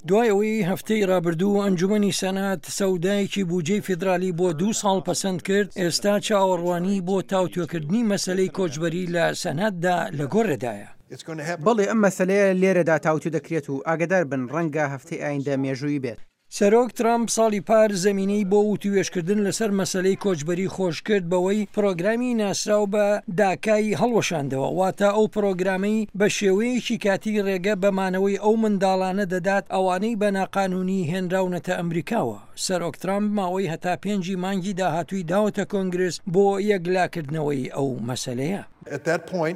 دوای ئەوەی هەفتەی رابردوو ئەنجومەنی سەنات سەودایەکی بوجەی فیدرالی بۆ دوو ساڵ پەسەند کرد، ئێستا چاوەڕوانی بۆ تاوتوێکردنی مەسەلەی کۆچبەری لە سەناتدا لە گۆڕێدایە. بەڵێ ئەم مەسەلەیە لێرەدا تاوتوێ دەکرێت و ئاگادار بن ڕەنگە هەفتەی ئایندە مێژوویی بێت. سەرۆک ترەمپ ساڵی پار زەمینەی بۆ وتووێژکردن لەسەر مەسەلەی کۆچبەری خۆشکرد بەوەی پرۆگرامی ناسراو بە داکای هەڵوەشاندەوە، واتە ئەو پرۆگرامەی بە شێوەیەکی کاتی رێگە بە مانەوەی ئەو منداڵانە دەدات ئەوانەی بە ناقانونی هێنراونەتە ئەمریکاوە. سەرۆک ترەمپ ماوەی هەتا پێنجی مانگی داهاتووی داوەتە کۆنگرس بۆ یەکلاکردنەوەی ئەو مەسەلەیە.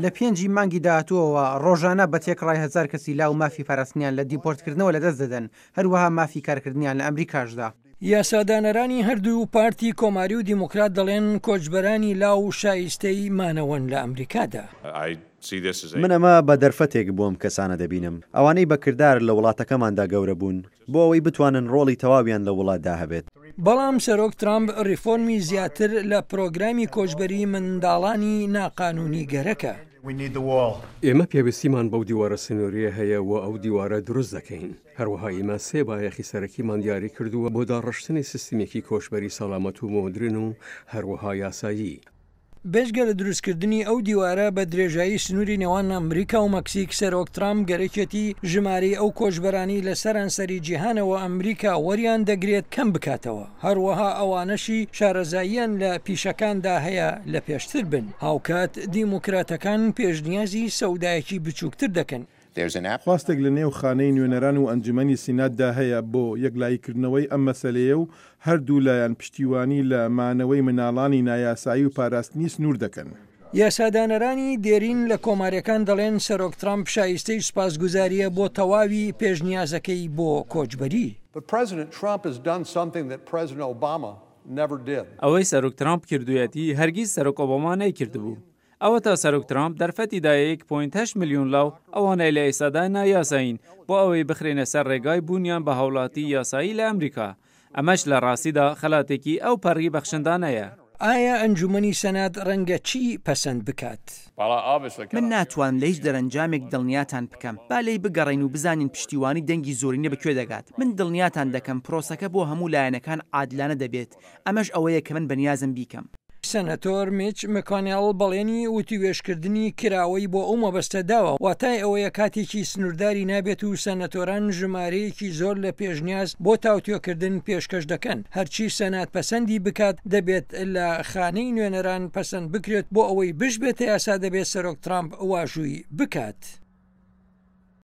لە پێنجی مانگی داهاتووەوە رۆژانە بە تێکڕای هەزار کەسی لاو مافی پاراستنیان لە دیپۆرتکردنەوە لەدەست دەدەن، هەروەها مافی کارکردنیان لە ئەمریکاشدا. یاسادانەرانی هەردوو پارتی کۆماری و دیموکرات دەڵێن کۆچبەرانی لاو شایستەی مانەوەن لە ئەمریکادا. من ئەمە بە دەرفەتێک بۆ ئەم کەسانە دەبینم، ئەوانەی بە کردار لە وڵاتەکەماندا گەورە بوون، بۆ ئەوەی بتوانن ڕۆڵی تەواویان لە وڵاتدا هەبێت. بەڵام سەرۆک ترامپ ڕیفۆرمی زیاتر لە پرۆگرامی کۆچبەری منداڵانی ناقانونی گەرەکە. ئێمە پێویستیمان بەو دیوارە سنوورییە هەیە و ئەو دیوارە دروست دەکەین. هەروەها ئیمە سێ بایەخی سەرەکیمان دیاری کردووە بۆ داڕشتنی سیستمێکی کۆچبەری سەلامەت و مۆدرن و هەروەها یاسایی. بێجگە لە دروستکردنی ئەو دیوارە بە درێژایی سنووری نێوان ئەمریکا و مەکسیک، سەرۆک ترامپ گەرەکیەتی ژمارەی ئەو کۆچبەرانەی لە سەرانسەری جیهانەوە ئەمریکا وەریان دەگرێت کەم بکاتەوە، هەروەها ئەوانەشی شارەزاییان لە پیشەکاندا هەیە لە پێشتر بن. هاوکات دیموکراتەکان پێشنیازی سەودایەکی بچووکتر دەکەن. خواستێک لە نێو خانەی نوێنەران و ئەنجومەنی سیناتدا هەیە بۆ یەکلاییکردنەوەی ئەم مەسەلەیە و هەردوو لایەن پشتیوانی لە مانەوەی مناڵانی نایاسایی و پاراستنی سنوور دەکەن. یاسادانەرانی دێرین لە کۆمارییەکان دەڵێن سەرۆک ترەمپ شایستەی سوپاسگوزارییە بۆ تەواوی پێشنیازەکەی بۆ کۆچبەری. ئەوەی سەرۆک ترەمپ کردوویەتی هەرگیز سەرۆک ئۆباما نەیکردبوو. ئەوەتا سەرۆک ترامپ دەرفەتی دایە یەک پۆینت هەشت ملیۆن لاو، ئەوانەی لە ئێستادا نایاسایین، بۆ ئەوەی بخرێنە سەر ڕێگای بوونیان بە هاوڵاتی یاسایی لە ئەمریکا. ئەمەش لە ڕاستیدا خەلاتێکی ئەو پەڕی بەخشندانەیە. ئایا ئەنجومەنی سەنات ڕەنگە چی پەسەند بکات؟ من ناتوانم لە هیچ دەرەنجامێک دڵنیاتان بکەم. با لێی بگەڕێین و بزانین پشتیوانی دەنگی زۆرینە بە کوێ دەگات. من دڵنیاتان دەکەم پرۆسەکە بۆ هەموو لایەنەکان عادلانە دەبێت. ئەمەش ئەوەیە کە من بەنیازم بیکەم. سەنەتۆر میچ مکۆنێڵ بەڵێنی وتووێژکردنی کراوەی بۆ ئەو مەبەستە داوە، واتای ئەوەیە کاتێکی سنوورداری نابێت و سەنەتۆران ژمارەیەکی زۆر لە پێشنیاز بۆ تاوتوێکردن پێشکەش دەکەن، هەرچی سەنات پەسەندی بکات دەبێت لە خانەی نوێنەران پەسەند بکرێت، بۆ ئەوەی بشبێتە یاسا دەبێت سەرۆک ترامپ واژووی بکات.